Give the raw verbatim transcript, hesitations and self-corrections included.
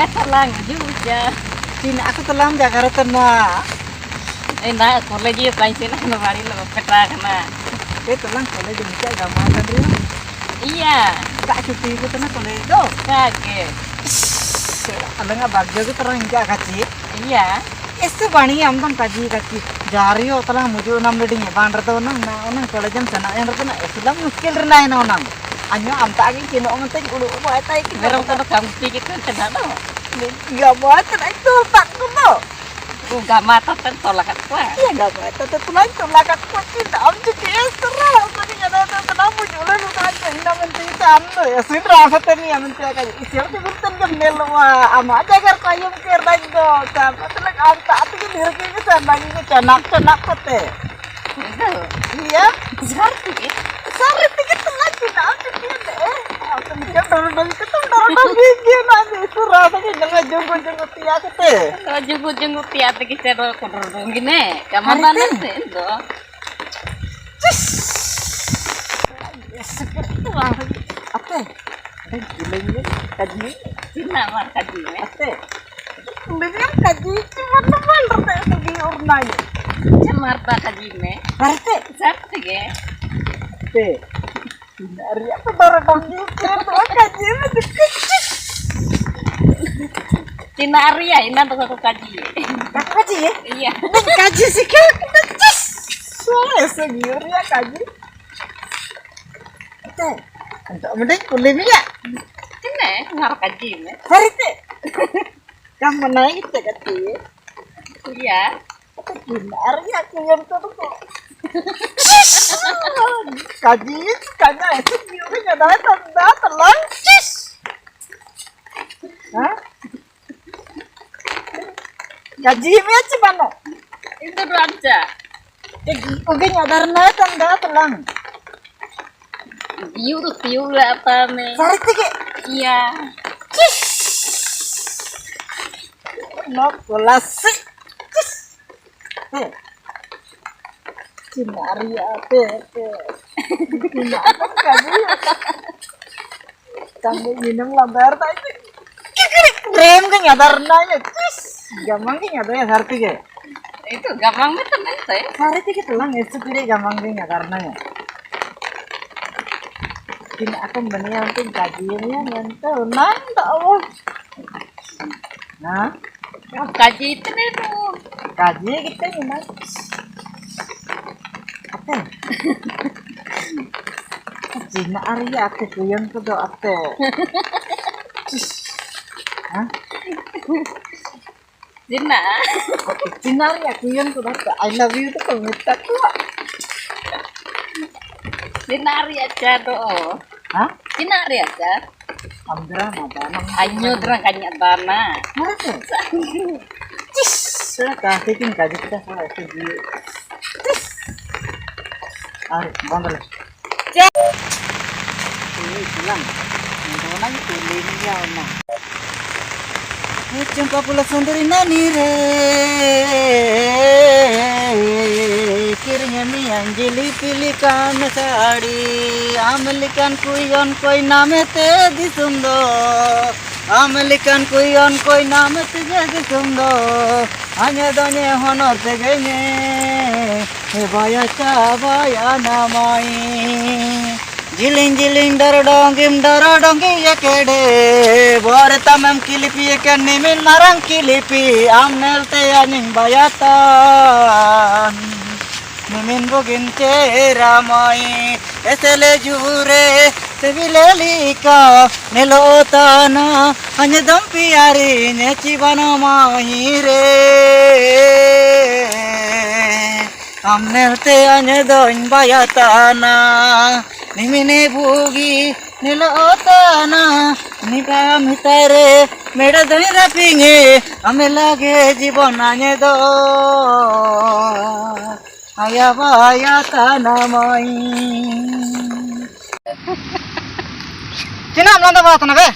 Talang, ju ja. Tina aku talang jaga rata na. Eh, na, college ye talang sina, na bari lo peta kana. Eh, talang college ni ka gama tandri. Iya. Ka chuti ko tana college do. Ka ke. Alang a bagyo ko tarang ja kachi. Iya. Esu bani am dam kaji kachi. Jari o talang muju nam leding ban rata nang na nang college am sana yang rata na esu lam muskil rina na nang. Anyo am ta ki kino man te ulu ba ta ki. Meram ka kam ti ki kan kena do. Gama tana itu tak ko. Ku gama tana tolak kat kua. Iya, gama tana tolak, tolak kat kua. Tina am je ke sera. Sani kana tana muju le lu ka ina man te ta am no. Ya sin ra sa tani am te ka. Isi am te gurtan kam nel wa. Ama jagar kayum ke rai do. Ta matlab am ta tu ke dir ke ke sa bagi ke chanak chanak kate. Iya. Sar tu ke. Sar tu ke tana tina am te ke. Aku ni kan dor dor ke tu dor dor ke na ni sera sa ke na jung jung. Tia kete. Lo jugu jugu tia te ki chero ko ro ro ngi ne. Kamar na te do. Chis. Ate. Ate, gileng ni, kaji. Tina ma kaji me. Ate. Gileng kaji, cuma teman rete segi ornai. Cuma ta kaji me. Ate. Sat te ke. Ate. Tina Arya tu dara dong ni, kira tu kaji ni. Tina Arya, ina tu aku kaji. Aku kaji ya? Iya. Ni kaji sikit. Soalnya segi Arya kaji. Te, untuk mending kulit ni ya. Kena ngar kaji ni. Hari te. Kam mana itu kaji? Iya. Tina Arya ku yang tu tu. Kaji, kanya itu dia ni ada tanda telang. Ha? Kaji me achi mano. Itu raja. Oke, nyadar na tanda telang. Biu tu biu lah apa me? Sari tike. Iya. Chis. No kolasi. Chis. Tina Arya te te. Tina Arya kaji. Tanggung minum lambar ta. Rem ke nyadar na ya. Chis. Gamang ke nyadar ya sarti ke. Itu gamang ke temen te. Sarti ke telang itu kiri gamang ke nyadar na ya. Tina aku bani yang tu kaji ni yang tu nang tak oh. Ha? Kaji itu ni tu. Kaji kita ni nang. Apa? Tina Arya ate ku yang tu do ate. Ha? Tina. Tina Arya ku yang tu do ate. I love you tu kau minta tu. Tina Arya cha do. Ha? Tina Arya cha. Andra na dana. Anyo dra kanya dana. Mana tu? Chis. Sa ka te kin kaji kita sa itu di. Chis. Are, bandar. Chis. Ini silang. Ini mana itu lagi ya na. Chumpa pula sundari nani re, kirnya mi anjili pili kan sari, amelikan kuyon koi name te disum do, amelikan kuyon koi name te je disum do, anye donye honor te genye, he baya cha baya namai. Jiling jiling dara dongim dara dongi ya kede, bor tamam kilipi ya kani min marang kilipi, am nel te aning bayatan. Nimin bugin chera mai, esele jure, se bileli ka, nelo tana, anye dom piari, ne chibana mai re. Am nel te anye dom bayatana, nimine bugi, nelo tana, ni ba mitare, meda dom rapinge, ame lage jibon anye do. Aya baya tana mai. Tina am landa ba tana be?